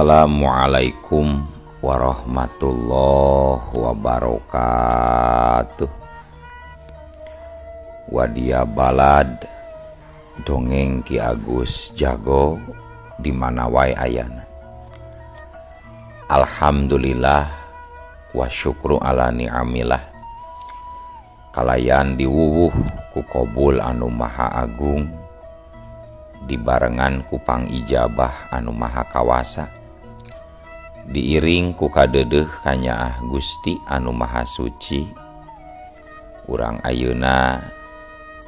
Assalamualaikum warahmatullahi wabarakatuh. Wadia balad dongeng Ki Agus Jago di mana wae ayana. Alhamdulillah wa syukru ala ni'amillah. Kalayan diwuwuh ku kobul anu maha agung, dibarengan ku pangijabah anu maha kawasa, diiring ku kadeudeuh kanyaah Gusti anu maha suci. Urang ayeuna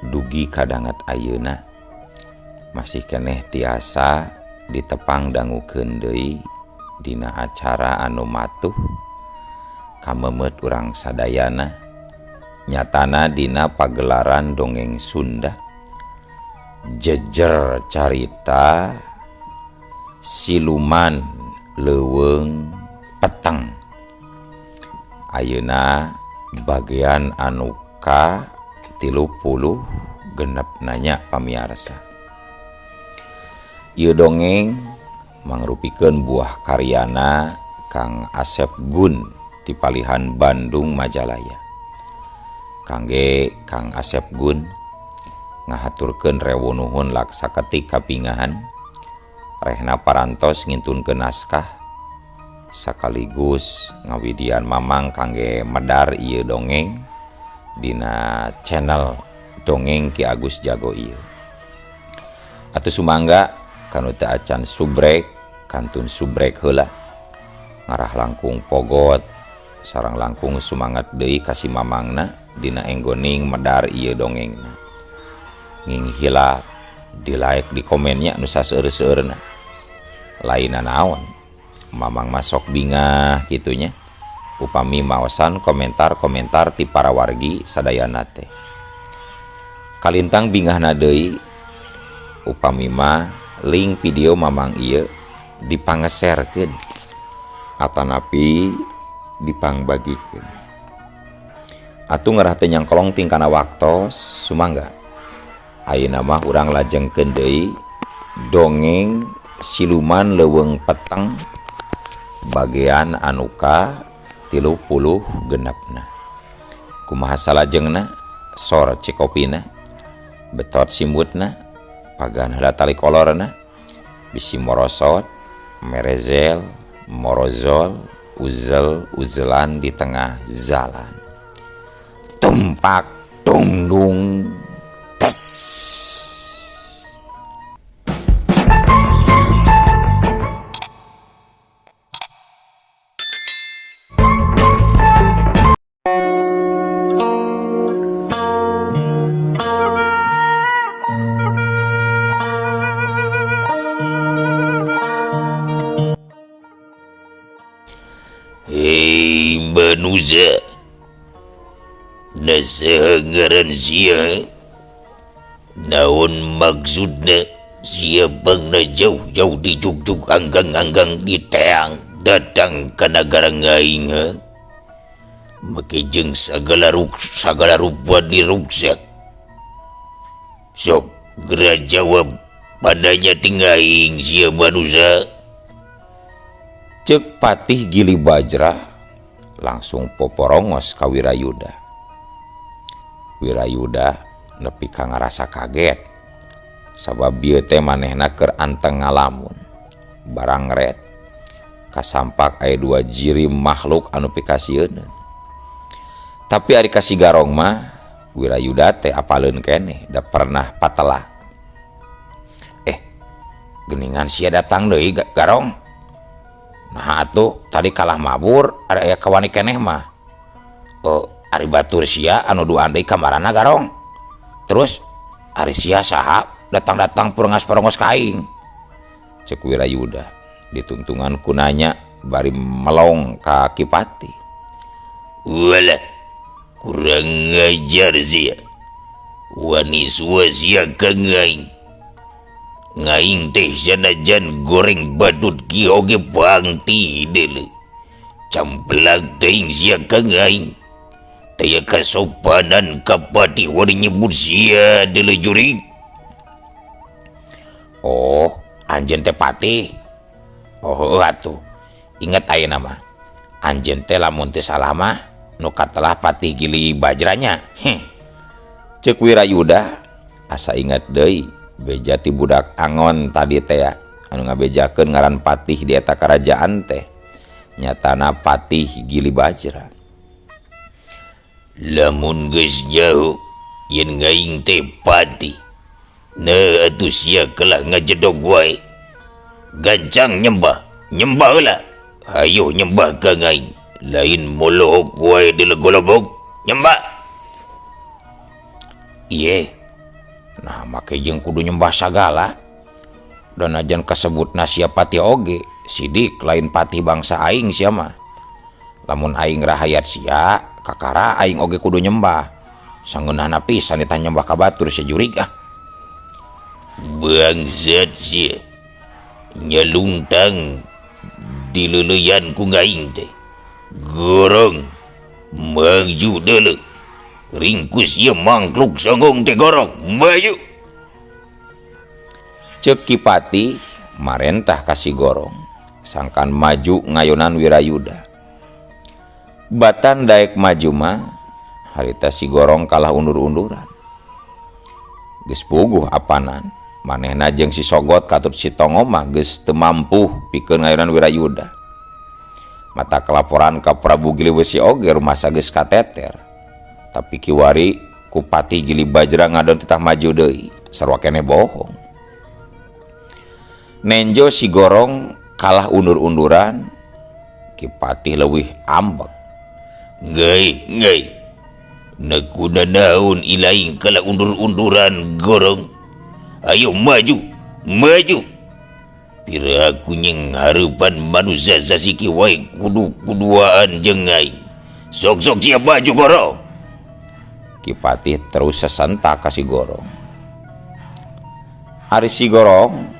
dugi kadanget ayeuna masih keneh tiasa ditepang dangukeun deui dina acara anu matuh kamemeut urang sadayana, nyatana dina pagelaran dongeng Sunda jejer carita siluman leuweung peteng. Ayeuna bagian anu ka 36 nanya pamiarsa. Ieu dongeng mangrupikeun buah karyana Kang Asep Gun di Palihan Bandung Majalaya. Kangge Kang Asep Gun ngahaturkeun rewu nuhun laksa ketik kapingahan rehna parantos ngintunkeun naskah sekaligus ngawidian mamang kangge medar ieu dongeng dina channel Dongeng Ki Agus Jago ieu. Atuh sumangga kanu teu acan subrek kantun subrek heula, ngarah langkung pogot sareng langkung sumangat deui ka si mamangna dina enggoning medar ieu dongengna. Nging hilap di like di komennya nu saseur-seurna. Lainna naon mamang masok bingah kitunya upami maosan komentar-komentar ti para wargi sadayana teh. Kalintang bingahna deui upami mah link video mamang ieu dipangeserkeun atanapi dipangbagikeun. Atuh ngarah teu nyangkolong tingkana waktos sumangga. Ayeuna mah urang lajengkeun deui dongeng siluman leuweung peteng bagian anu ka 36. Kumaha salajengna sor cikopina, betot simbutna, pagan heula tali kolorna, bisi morosot, merezel, morozol, uzel uzelan di tengah jalan. Tumpak tungdung tes. Hei manusia, naseha ngaran sia, naon maksudna sia bangna jauh-jauh dijugjug anggang-anggang di teang datang ka nagara aing, ha? Make jeung sagala sagala rupa diruksak. Sok geura jawab pandanya tingaing sia manusia. Ceuk Patih Gili Bajra langsung poporongos ka Wirayuda. Wirayuda nepi ka ngarasa kaget sabab bieu teh manehna keur anteng ngalamun. Barang red kasampak aya dua jirim makhluk anu pikasieuneun. Tapi ari ka si Garong mah Wirayuda teh apaleun keneh da pernah patelak. Geningan sia datang deui Garong. Nah atuh tadi kalah mabur ada aya kawani keneh mah. Oh, ari batur sia anu duaan deui kamarana Garong. Terus ari sia saha datang-datang purengas-porongos ka aing. Ceuk Wirayuda ditungtungan ku nanya bari melong ka Ki Patih. Walah, kurang ngajar sia. Wani sua sia ka aing. Ngaing teh sanajan goreng badut ki oge pangti deuleu. Camplak teuing sia ka aing. Taya kasopanan ka patih wani nyebut sia deuleu jurig. Oh, anjeun teh patih. Oh heueuh atuh. Inget ayeuna mah. Anjeun teh lamun teu salah mah nu katelah Patih Gili Bajra nya. Heh. Ceuk Wirayuda asa inget deui beja ti budak angon tadi teh anu ngabejakeun ngaran patih di eta karajaan teh nyatana Patih Gili Bajra. Lamun geus jauh yen aing teh patih. Nah atuh sia kalah ngajedog wae. Gancang nyembah, nyembah heula. Hayo nyembah ka aing. Lain molohok wae dilegolobok, nyembah. Iye. Nah make jeung kudu nyembah sagala. Dan ajan kasebutna sia patih oge, sidik lain patih bangsa aing sia mah. Lamun aing rahayat sia, kakara aing oge kudu nyembah. Sangeunahna pisan eta nyembah ka batur sia jurig ah. Bangsat sia. Nyalungtang dileuleyan ku aing teh. Gorong maju deuleu. Ringkus ieu mangkluk songong teh gorong maju. Ceuk Ki Patih marentah ka si Gorong sangkan maju ngayonan Wirayuda. Batan daek maju mah harita si Gorong kalah undur-unduran. Geus puguh apanan manehna jeung si Sogot katut si Tongo mah geus teu mampu pikeun ngayonan Wirayuda. Mata kelaporan ka Prabu Giliwesi oge rumasa geus kateter. Tapi kiwari ku Patih Gili Bajra ngadon titah maju deui, sarua keneh bohong. Nenjo si Gorong kalah undur-unduran, Ki Patih leuwih ambek. Geui, geui. Nekuna naon ilaing kalah undur-unduran Gorong. Ayo maju, maju. Pira aku nyeng hareupan manusia sasiki wae kudu kuduaan jeung aing. Sok-sok sia maju Gorong. Ki Patih terus sesentak ka si Gorong. Ari si Gorong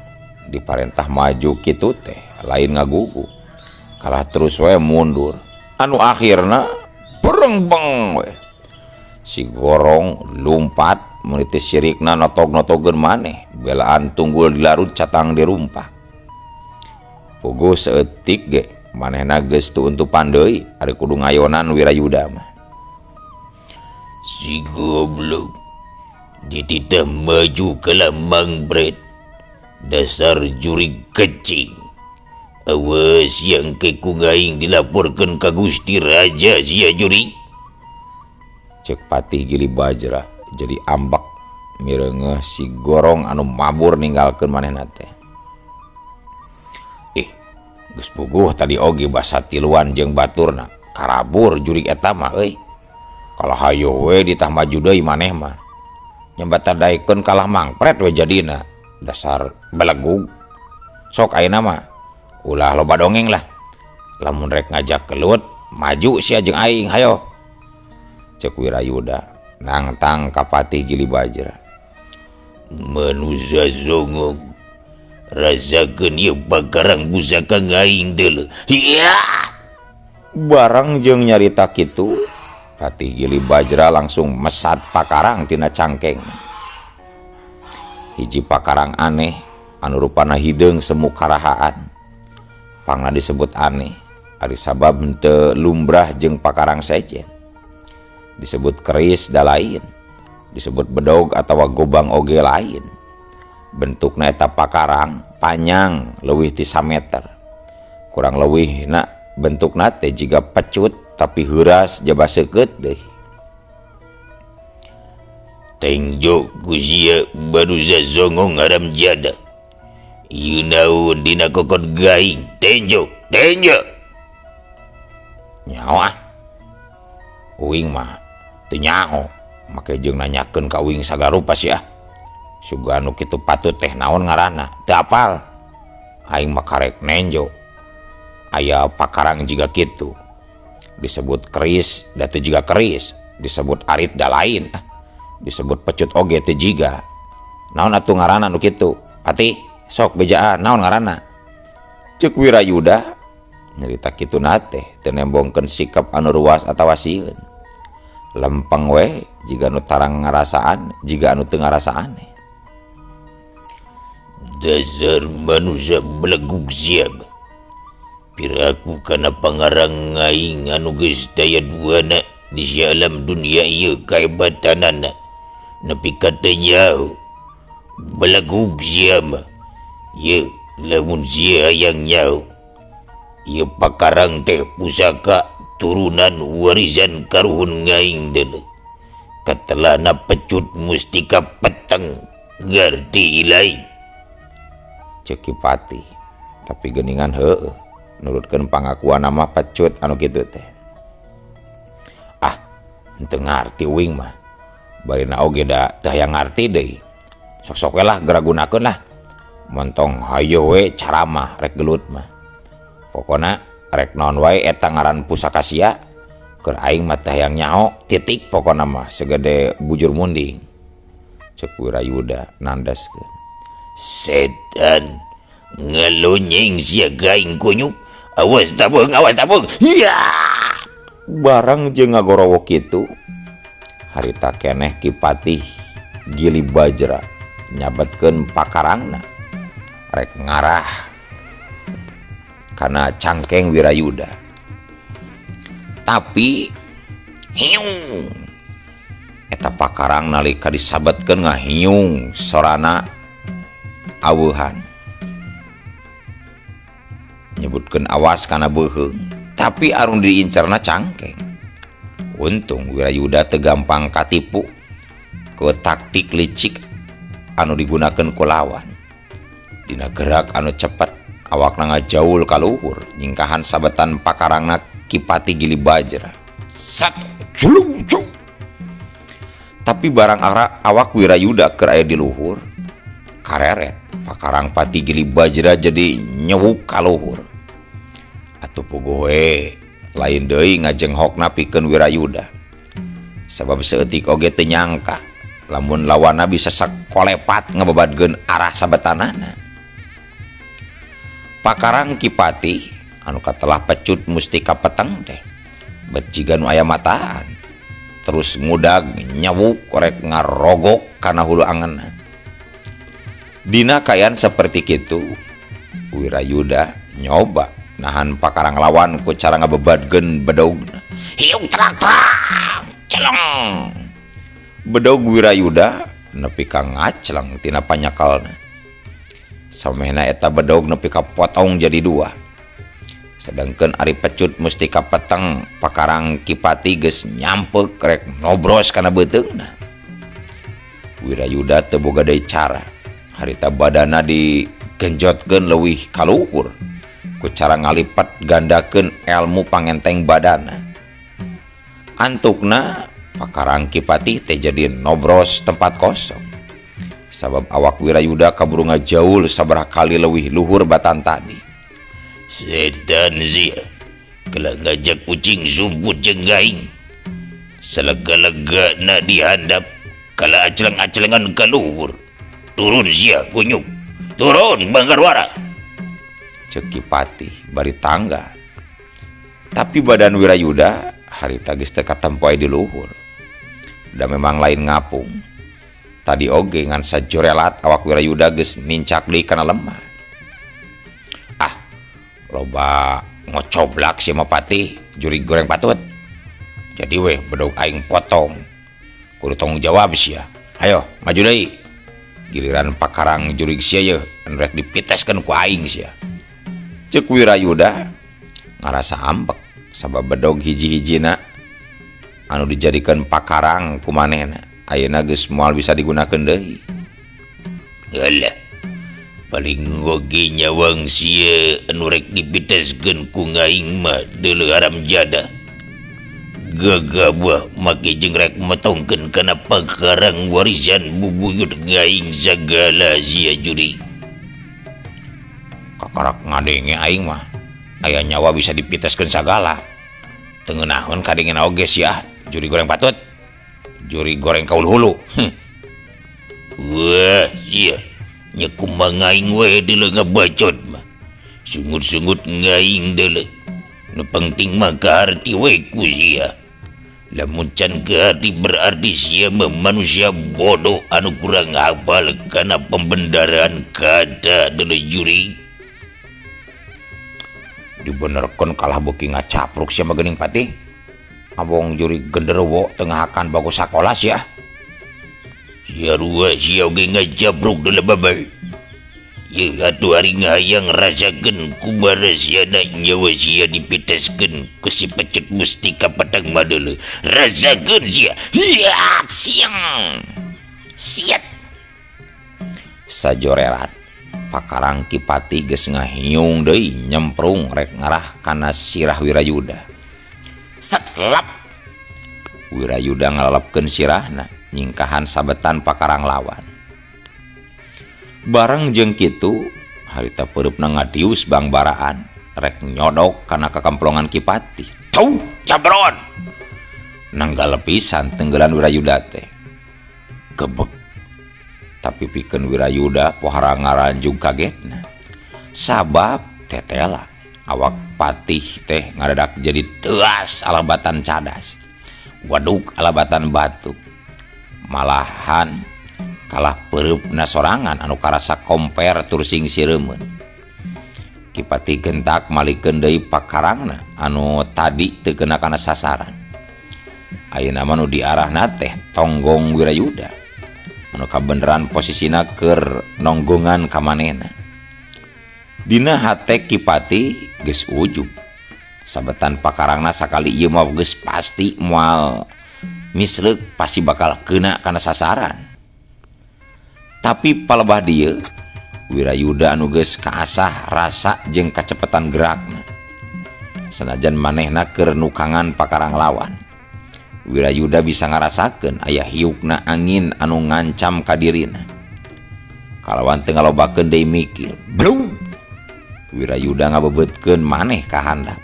diparentah maju kitu teh lain ngagugu. Kalah terus we mundur. Anu akhirna berengbeng we. Si Gorong lumpat meuniti sirikna notog-notogeun maneh, belaan tunggul dilarut catang dirumpak. Puguh saeutik ge manehna geus teu untupan deui ari kudu ngayonan Wirayuda mah. Si goblok dititah maju ka Mang Bret. Dasar jurig kecing. Awas yang ke ku aing dilaporkeun ka Gusti Raja sia jurig. Ceuk Patih Gili Bajra jadi ambek mireungeuh si Gorong anu mabur ninggalkeun manehna teh. Ih, geus puguh tadi oge basa tiluan jeung baturna. Karabur jurig eta mah euy. Kalah hayo we ditah maju deui maneh mah. Nyembatan daekeun kalah mangpret we jadina. Dasar belegug. Sok ayeuna mah ulah loba dongeng lah. Lamun rek ngajak kelut, maju sia jeung aing hayo. Ceuk Wirayuda nangtang ka Patih Gili Bajra. Manusia songong rasakeun ieu bakarang pusaka aing deuleu. Hiya! Barang jeung nyarita kitu, Patih Gili Bajra langsung mesat pakarang tina cangkeng. Hiji pakarang aneh anu rupana hideung semu karahaan. Pangna disebut aneh ari sabab henteu lumrah jeung pakarang sejen. Disebut keris da lain, disebut bedog atawa gobang oge lain. Bentukna eta pakarang panjang leuwih ti sameter. Kurang leuwihna bentukna teh jiga pecut tapi heuras jaba seukeut deui. Tengjo ku sia barusa songong haram jada. Ieu naon dina kokot gaing tenjo, tenjo. Nyaho ah. Uing mah teu nyaho, make jeung nanyakeun ka uing sagarupa sia. Suga anu kitu patut teh naon ngaranna? Teu apal. Aing mah karek nenjo. Aya pakarang jiga kitu. Disebut keris da teu jiga keris, disebut arit da lain. Disebut pecut oge teu jiga. Naon atuh ngaranna nu kitu? Patih, sok bejaan naon ngaranna? Ceuk Wirayuda nyarita kitu na teh teu nembongkeun sikap anu ruas atawa sieun. Lempeng we jiga nu tarang ngarasaan, jiga anu teu ngarasaan. Dasar manusia belegug siap. Piraku kana pangarang aing anu geus daya duana di alam dunia ieu kahebatanana nepi ka teu nyaho balagug sia mah. Ye lamun sia hayang nyaho ieu pakarang teh pusaka turunan warisan karuhun aing deuleu katelahna pecut mustika peteng ngarti lain. Ceuk Ki Patih tapi geuningan heueuh nurutkeun pangakuan nama pecut anu kitu teh. Ah, henteu ngarti uing mah. Barina oge da teu hayang ngarti deui. Sok-sok we lah geura gunakeun lah. Montong hayo we caramah rek gelut mah. Pokona rek naon wae eta ngaran pusaka sia keur aing mah teu hayang nyaho titik pokona mah segede bujur munding. Ceuk Wirayuda nandaskeun. Setan ngalonyeng sia gaing kunyuk. Awas tabung, awas tabung. Iya. Barang jeung ngagorowok kitu harita keneh Ki Patih Gili Bajra nyabetkeun pakarangna rek ngarah kana cangkeng Wirayuda. Tapi hiung eta pakarang nalika disabetkeun ngahiung sorana aweuhan nyebutkeun awas kana beuheung tapi arung diincarna cangkeng. Untung Wirayuda teu gampang katipu ku taktik licik anu digunakeun ku lawan. Dina gerak anu cepet awakna ngajaul ka luhur nyingkahan sabetan pakarangna Ki Patih Gili Bajra. Sat julung jung. Tapi barang ara awak Wirayuda keur aya di luhur kareret pakarang Pati Gili Bajra jadi nyewuk ka luhur. Atuh puguh we lain deui ngajenghokna pikeun Wirayuda. Sabab saeutik oge teu nyangka lamun lawanna bisa sakolepat ngebabadkeun arah sabetanana. Pakarang Ki Patih anu katelah pecut mustika peteng teh bet jiga nu aya mataan terus ngudag nyewuk rek ngarogok kana hulu angeunna. Dina kaayaan saperti kitu Wirayuda nyoba nahan pakarang lawan ku cara ngabebadkeun bedogna. Hiung terang-terang celeng. Bedog Wirayuda nepi ka ngacleng tina panyakalna. Samehna eta bedog nepi ka potong jadi dua. Sedangkan ari pecut mustika peteng pakarang Ki Patih geus nyampeuk rek nobros kana beuteungna. Wirayuda teu boga deui cara. Harita badana digenjotkeun leuwih ka luhur ku cara ngalipat gandakeun elmu pangenteng badana. Antukna pakarang Ki Patih teh jadi nobros tempat kosong. Sabab awak Wirayuda kaburu ngajaul sabaraha kali leuwih luhur batan tadi. Setan sia kalah ngajak kucing sumput jeung aing. Salega-lega na dihandap kalah acleng-aclengan ka luhur. Turun sia kunyuk. Turun Banggarwara. Ceuk Ki Patih bari tangga. Tapi badan Wirayuda harita geus teu katempo di luhur. Da memang lain ngapung. Tadi oge ngan sajorelat awak Wirayuda geus nincak deui kana lemah. Ah, loba ngocoblak si Mapati jurig goreng patut. Jadi weh bedog aing potong. Kudu tanggung jawab sia. Ayo maju deui. Giliran pakarang jurig sia yeuh anu rek dipiteskeun ku aing sia. Ceuk Wirayuda ngarasa ambek sabab bedog hiji-hijina anu dijadikeun pakarang ku manehna ayeuna geus moal bisa digunakeun deui. Alah, paling oge nyawang sia anu rek dipiteskeun ku aing mah deuleu haram jadah. Gagabah make jeung rek motongkeun kana pakarang warisan bubuyut aing sagala sia juri. Kakarak ngadenge aing mah aya nyawa bisa dipiteskeun sagala. Teu ngeunaheun kadengena oge sia juri goreng patut. Juri goreng kaul hulu. Wah sia nya kumaha aing we deuleu ngabacot mah. Sungut-sungut ngaing deuleu. Nu penting mah kaharti we ku sia. Lamun can kaharti berarti sia mah manusia bodoh anu kurang hafal kana pembendaraan kata deuleu juri. Dibenerkeun kalah beuki ngacapruk sia mah geuning Patih. Abong juri genderuwo teu ngahakan bagus sakola sia. Sia rua sia oge ngacapruk deuleu babay. Yeuh atuh ari ngahayang rasakeun kumaha siana nyawa sia dipiteskeun ku si pecut mustika peteng mah deuleu. Rasakeun sia. Hiat siang. Siat. Sajoreran pakarang Ki Patih geus ngahiung deui nyemprung rek ngarah kana sirah Wirayuda. Setlap. Wirayuda ngalalepkeun sirahna nyingkahan sabetan pakarang lawan. Bareng jeung kitu harita pereupna ngadius bangbaraan rek nyodok kana kakamplongan Ki Patih. Tuh, cabron. Nanggal pisan tenggelan Wirayuda teh. Gebek. Tapi pikeun Wirayuda pohara ngaranjug kagetna. Sabab tetela awak Patih teh ngadadak jadi teuas alabatan cadas. Waduk alabatan batu. Malahan kalah pereupna sorangan anu karasa komper tur sing sireumeun. Ki Patih gentak malikeun deui pakarangna anu tadi teu kena kana sasaran. Ayeuna mah nu diarahna teh tonggong Wirayuda. Anu kabeneran posisina keur nonggongan ka manehna. Dina hate Ki Patih geus ujub. Sabetan pakarangna sakali ieu mah geus pasti moal misleuk, pasti bakal kena kana sasaran. Tapi palebah dieu Wirayuda anu geus kaasah rasa jeung kacepetan gerakna. Sanajan manehna keur nukangan pakarang lawan, Wirayuda bisa ngarasakeun aya hiukna angin anu ngancam ka dirina. Kalawan teu ngalobakeun deui mikir, blung. Wirayuda ngabebeutkeun maneh ka handap.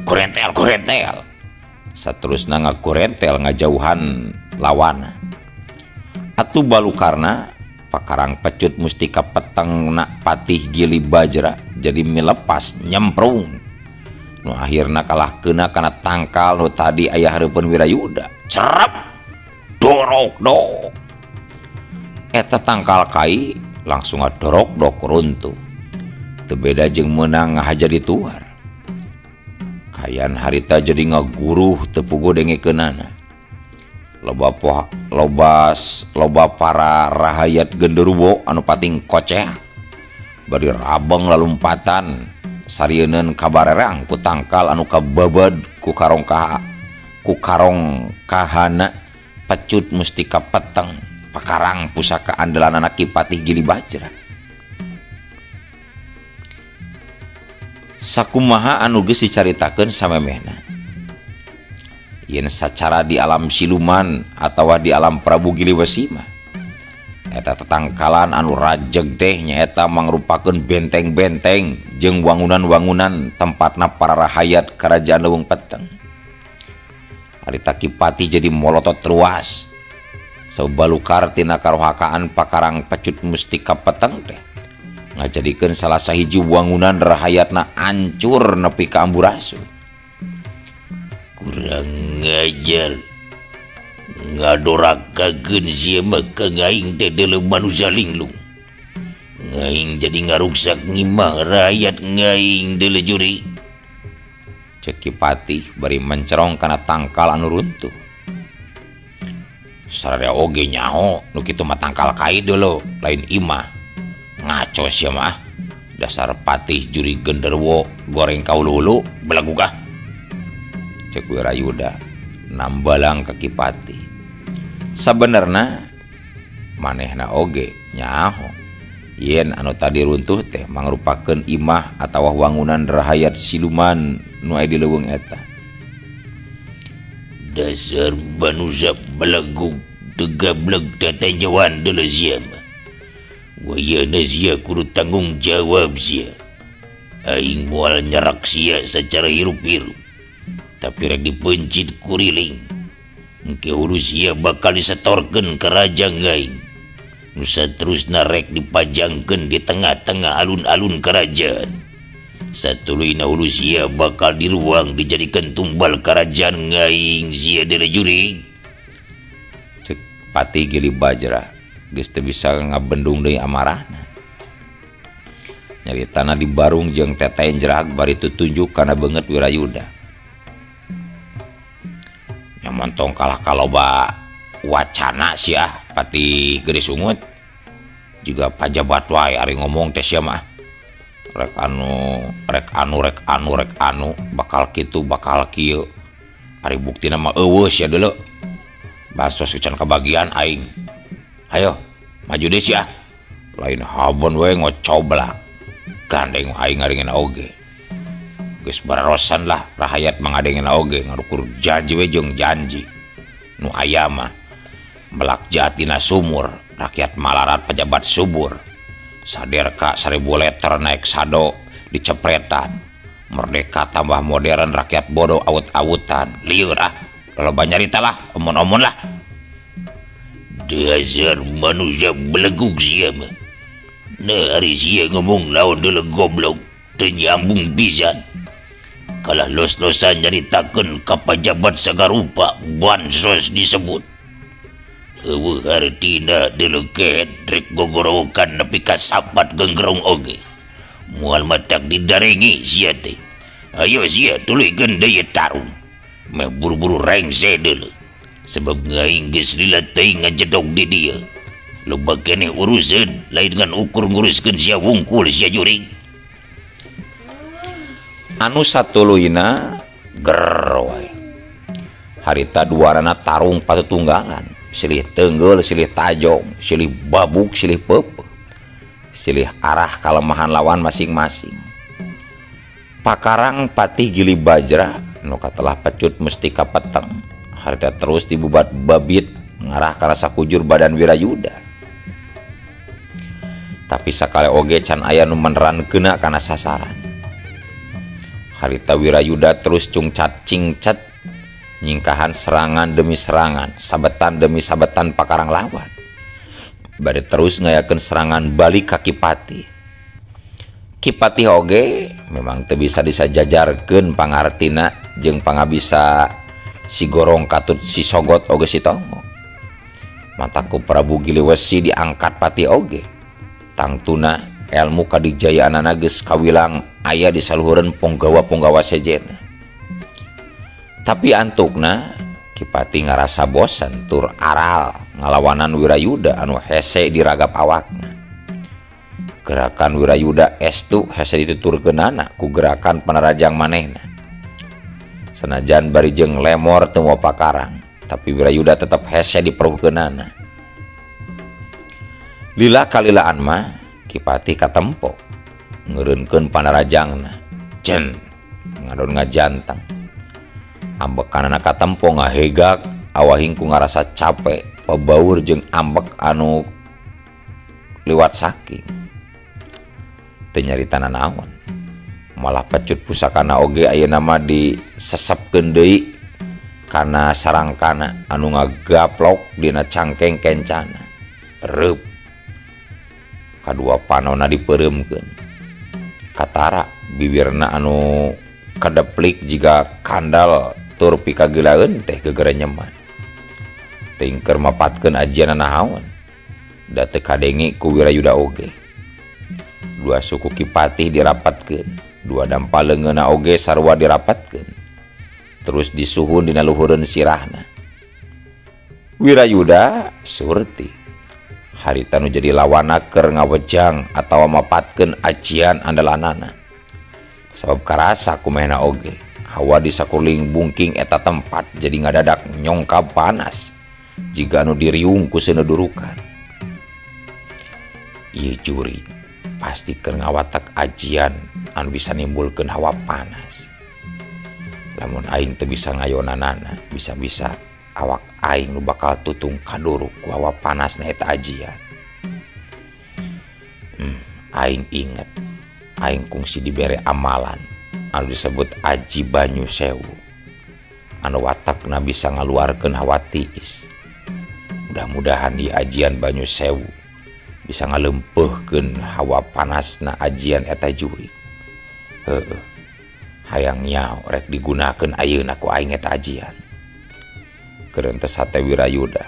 Kurentel, kurentel. Saterusna ngakurentel ngajauhan lawana. Atuh balukarna pakarang pecut mustika petengna Patih Gili Bajra jadi milepas nyemprung. Nu akhirna kalah kena kana tangkal nu tadi aya hareupeun Wirayuda. Cerep dorok dok. Eta tangkal kai langsung ngadorok dok runtuh. Teu beda jeung meunang ngahaja dituar. Kayan harita jadi ngaguruh teu puguh dengekeunana. Loba poha, lobas, loba para rahayat genderuwo anu pating koceh. Bari rabeng lalumpatan sarieun kabarerang ku tangkal anu kababad ku karongkaha ku karong kahana pecut mustika peteng pakarang pusaka andalanana Ki Patih Gili Bajra. Sakumaha anu geus dicaritakeun samemehna. Yen sacara di alam siluman atawa di alam Prabu Giliwesi mah eta tetangkalan anu rajeg teh nyaeta mangrupakeun benteng-benteng jeung wangunan-wangunan tempatna para rahayat kerajaan Leuweung Peteng. Harita Ki Patih jadi molotot ruas. Sabalukar tina karohakaan pakarang pecut mustika peteng teh ngajadikeun salah sahiji wangunan rahayatna ancur nepi ka amburasun. Kurang ngajar ngadorakakeun sia mah ka ngaing teh deuleu manusia linglung. Ngaing jadi ngaruksak ngimah rakyat ngaing deuleu juri. Cek Ki Patih bari mencerong kana tangkal anu runtuh. Sararea oge nyaho nu kitu mah tangkal kai deuleu lain imah. Ngaco sia mah. Dasar Patih juri genderuwo goreng ka hulu-hulu belagugah. Cek Wirayuda nambalang ka Ki Patih. Sabenerna manehna oge nyaho yen anu tadi runtuh teh mangrupakeun imah atawa wangunan rahayat siluman nu aya di leuweung eta. Dasar manusia belagug teu gablek tatanjauan deuleu sia mah. Wayana sia kudu tanggung jawab sia. Aing moal nyerak sia secara hirup-hirup. Tapi rek dipencit kuriling. Engke hulu sia bakal disetorkeun ka raja ngaing. Nu saterusna rek dipajangkeun di tengah-tengah alun-alun kerajaan. Satuluyna hulu sia bakal diruang dijadikeun tumbal kerajaan ngaing sia deuleu jurig. Cek Patih Gili Bajra geus teu bisa ngabendung deui amarahna. Nyaritana dibarung jeung tetenjrag bari tutunjuk kana beungeut Wirayuda. Nya montong kalah kaloba wacana sia Patih Geulis Ungut. Juga pajabat wae ari ngomong teh sia mah. Rek anu, rek anu, rek anu, rek anu, bakal kitu bakal kieu. Ari buktina mah eueuh sia deuleu. Bansos can kabagian aing. Hayo, maju deui sia. Lain habon we ngocoblak. Gandeng aing ngaringena oge. Geus bararosan lah rahayat mangadengena oge ngarukur janji we jeung janji. Nu aya mah melak jatina sumur, rakyat malarat pejabat subur. Saderka 1000 liter naik sado dicepretan. Merdeka tambah modern rakyat bodoh awut-awutan. Lieur ah, loba nyarita lah, omon-omon lah. Dasar manusia belegug sia mah. Nah, ari sia ngomong lawan deuleu goblok, teu nyambung pisan. Kalah los-losan nyaritakeun ka pajabat sagarupa bansos disebut. Eueuh hartina deuleu kehet rek gogorowokan nepi ka sapat genggerong oge. Moal matak didarengi sia teh. Ayo sia tuluykeun deui tarung. Meh buru-buru rengse deuleu. Sebab aing geus lila teuing ngajedog di dieu. Loba keneh urusan lain dengan ukur nguruskeun sia wungkul sia juring. Anu satuluyna ger wae. Harita duarana tarung patutunggangan, silih tenggel, silih tajong, silih babuk, silih pepe. Silih arah kalemahan lawan masing-masing. Pakarang Patih Gili Bajra nu katelah pecut mustika peteng. Harita terus dibubat babit ngarah kana sakujur badan Wirayuda. Tapi sakale oge can aya nu meneran keuna kana sasaran. Harita Wirayuda terus cungcat cingcat nyingkahan serangan demi serangan, sabetan demi sabetan pakarang lawan. Bari terus ngayakeun serangan balik ka Ki Patih. Ki Patih oge memang teu bisa disajajarkeun pangartina jeung pangabisa si Gorong katut si Sogot oge si Tongo. Mataku Prabu Giliwesi diangkat Patih oge. Tangtuna ilmu kadijayaanana geus kawilang aya di saluhureun punggawa-punggawa sejenna. Tapi antukna Ki Patih ngarasa bosan tur aral ngalawanan Wirayuda anu hese diragap awakna. Gerakan Wirayuda estu hese dituturkeunana ku gerakan panarajang manehna. Sanajan bari jeung lemor teu moal pakarang, tapi Wirayuda tetep hese diperuhkeunana. Lila kalilaan mah Ki Patih katempo ngeureunkeun panarajangna. Cen ngadon ngajanteng. Ambekanana katempo ngahegak awahing ku ngarasa capek, pabaur jeung ambek anu liwat saking. Teu nyaritana naon. Malah pecut pusakana oge ayeuna mah disesepkeun deui kana sarangkana anu ngagaplok dina cangkeng kencana. Reup. Kadua panona dipeureumkeun. Katara bibirna anu kadeplik jiga kandal tur pikagilaeun teh gegerenyeman. Teuing keur mapatkeun ajianna naon. Da teu kadenge ku Wirayuda oge. Dua suku Ki Patih dirapatkeun, dua dampa leungeunna oge sarua dirapatkeun. Terus disuhun dina luhureun sirahna. Wirayuda surti. Harita nu jadi lawana keur ngawejang atawa mapatkeun ajian andalanana. Sabab karasa kumehna oge, hawa di sakuling bungking eta tempat jadi ngadadak nyongkab panas jiga anu diriung ku seuneu durukan. Ieu juri pasti keur ngawatek ajian anu bisa nimbulkeun hawa panas. Lamun aing teu bisa ngayonanana, bisa-bisa awak aing nu bakal tutung kaduruk ku hawa panasna eta ajian. Aing inget, aing kungsi dibere amalan anu disebut aji banyu sewu. Anu watakna bisa ngaluarkeun hawa tiis. Mudah-mudahan di ajian banyu sewu bisa ngalempeuhkeun hawa panasna ajian eta jurig. Heueuh. Hayang nyaho rek digunakeun ayeuna ku aing eta ajian. Keurentes hate Wirayuda.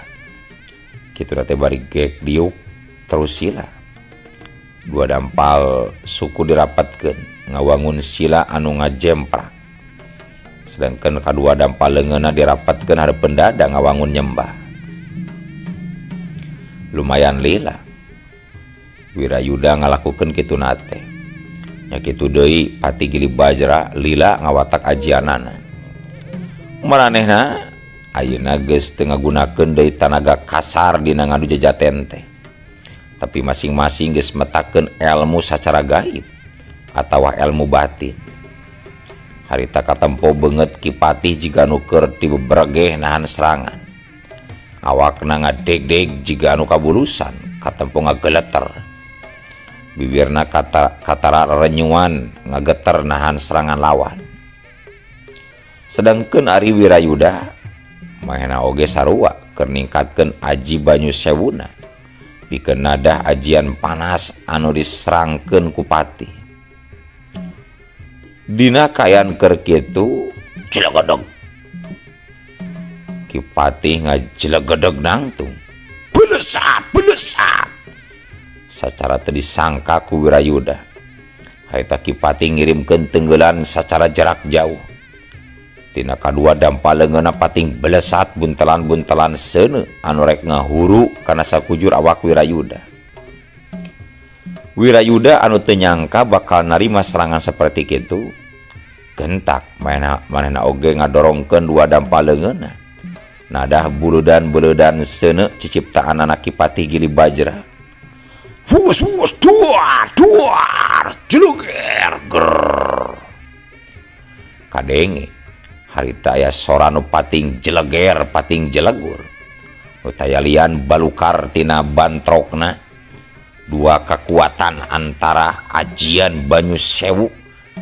Kitu teh bari gek diuk terus sila. Dua dampal suku dirapatkeun ngawangun sila anu ngajemprak. Sedangkan kadua dampal leungeunna dirapatkeun hareupeun dada ngawangun nyembah. Lumayan lila Wirayuda ngalakukeun kituna teh. Nya kitu deui Patih Gili Bajra lila ngawatak ajianana. Maranehna ayeuna geus teu ngagunakeun deui tanaga kasar dina ngadu jajaten teh. Tapi masing-masing geus metakeun elmu sacara gaib atawa elmu batin. Harita katempo beungeut Ki Patih jiga nu keur tibebregeh nahan serangan. Awakna ngadegdeg jiga anu kabulusan, katempo ngageleter. Bibirna katara renyuan ngageter nahan serangan lawan. Sedangkeun ari Wirayuda manehna oge sarua keur ningkatkeun aji banyu sewuna pikeun nadah ajian panas anu diserangkeun ku Patih. Dina kaayaan keur kitu cilegedeg Ki Patih ngajilegedeg nangtung belesat belesat sacara teu disangka ku Wirayuda. Harita Ki Patih ngirimkeun tenggelan sacara jarak jauh. Tina kadua dampal leungeunna pating belesat buntelan-buntelan seuneu anu rek ngahuru kana sakujur awak Wirayuda. Wirayuda anu teu nyangka bakal narima serangan saperti kitu, gentak manehna oge ngadorongkeun dua dampal leungeunna. Nadah buludan-buludan seuneu ciciptaanana Ki Patih Gili Bajra. Hus hus duar duar jluger ger. Kadenge harita aya sora nu pating jeleger pating jelegur. Nu tayalian balukar tina bantrokna dua kekuatan antara ajian banyu sewu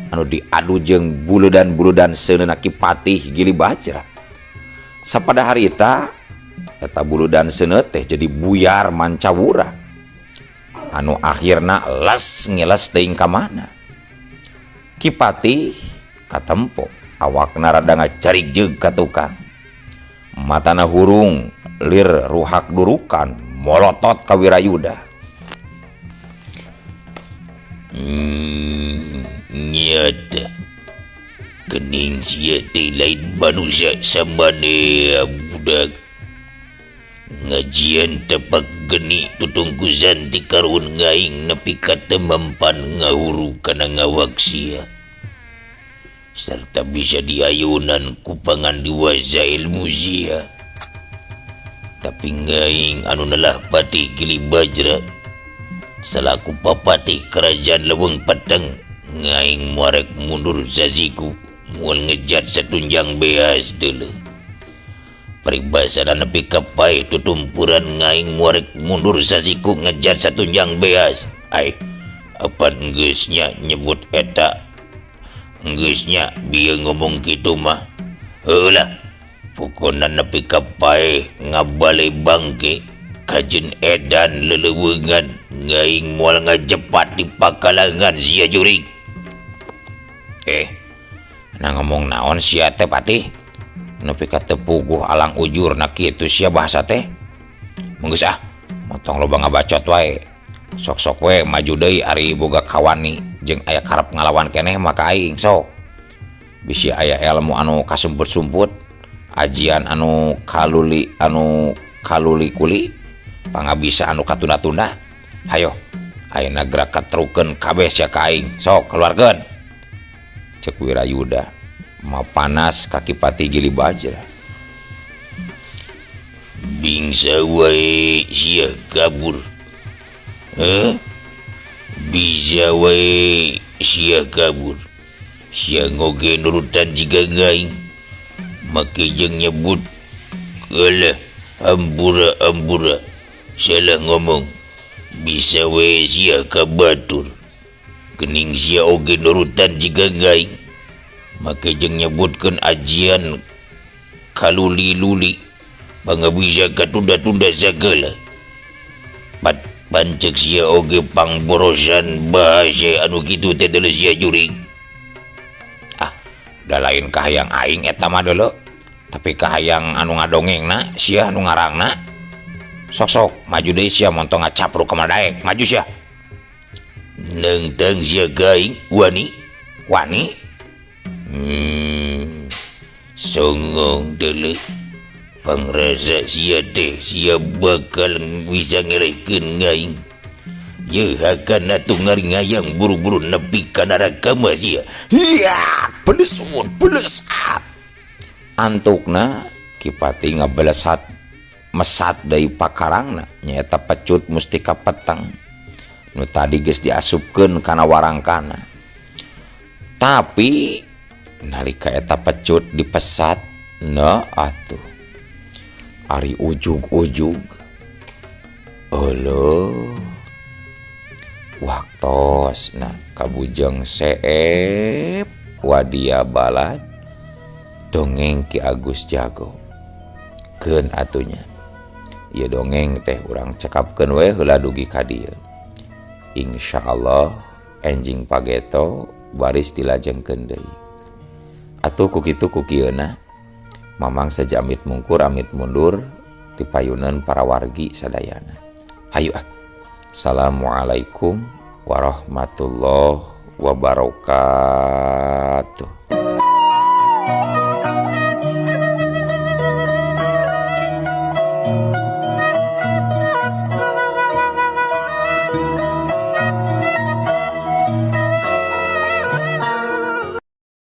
anu diadu jeung buludan-buludan seuneuna Ki Patih Gili Bajra. Sapada harita eta buludan seuneu teh jadi buyar mancawura anu akhirna les ngiles teuing ka mana. Ki Patih katempo awakna rada ngacarik jeung ka tukang. Matana hurung lir ruhak durukan molotot ka Wirayuda. Nyata kening sia teh lain manusia samane budak. Ngajian tepak geni tutungkusan ti karun ngaing nepi ka teu mempan ngahuru kana ngawak sia. Serta bisa diayunan ku pangandiwaza ilmu sia. Tapi ngaing anu nelah Patih Gili Bajra selaku papatih kerajaan Leuweung Peteng ngaing muarek mundur saziku moal ngejat satunjang beas deuleu. Paribasana nepi ka paeh tutumpuran ngaing muarek mundur saziku ngejar satunjang beas. Ai apan geus nya nyebut eta geus nya bieu ngomong kitu mah. Heueuh lah pokona nepi ka paeh ngabale bangke kajen edan leleuweungan ngaing moal ngajepat di pakalangan sia jurig. Nah ngomong naon sia teh Patih? Nepi ka teu puguh alang ujur na kitu sia bahasa teh. Mun geus ah, motong loba ngabacot wae. Sok-sok we maju deui ari boga kawani jeung aya karep ngalawan keneh mah ka aing sok. Bisi aya ilmu anu kasumput-sumput, ajian anu kaluli anu kaluli-kuli, pangabisa anu katunda-tunda. Hayo, ayeuna gerak katrukeun kabeh sia ka aing, sok keluarkeun. Cek Wirayuda mapanas ka Ki Patih Gili Bajra. Bingsa wae sia kabur. Heh? Bisa wae sia kabur. Sia ngoge nurutan jiga ngaing. Make jeung nyebut Alah, ampura ampura. Salah ngomong. Bisa wae sia ka batur. Gening sia oge nurutan jiga ngaing. Make jeung nyebutkeun ajian kaluli-luli. Pangabisa katunda-tunda sagala. Pat pancek sia oge pangborosan bahasa anu kitu teh deuleu sia jurig. Ah, da lain kahayang aing eta mah deuleu. Tapi kahayang anu ngadongengna sia anu ngarangna. Sok-sok maju deui sia montong ngacapruk ka madaek, maju sia. Nengtang sia ka aing wani wani Songong deuleu pangrasa sia teh sia bakal bisa ngelehkeun aing. Yeuh hakan atuh ngaringayang buru-buru nepi ka neraka mah sia. Hiya, belesut belesat. Antukna Ki Pati ngabelesat mesat deui pakarangna nyaeta pecut mustika peteng nu tadi geus diasupkeun kana warangkana. Tapi nalika eta pecut dipesat na atuh ari ujug-ujug euleuh waktos nah kabujeng seep wadia balad dongeng Ki Agus Jago keun atunya ieu dongeng teh urang cekapkeun we heula dugi ka dieu. Insyaallah enjing pageto baris dilajengkeun deui. Atuh ku kitu ku kieuna Mamang saja amit mungkur amit mundur ti payunan para wargi sadayana. Hayu ah. Assalamualaikum warahmatullahi wabarakatuh.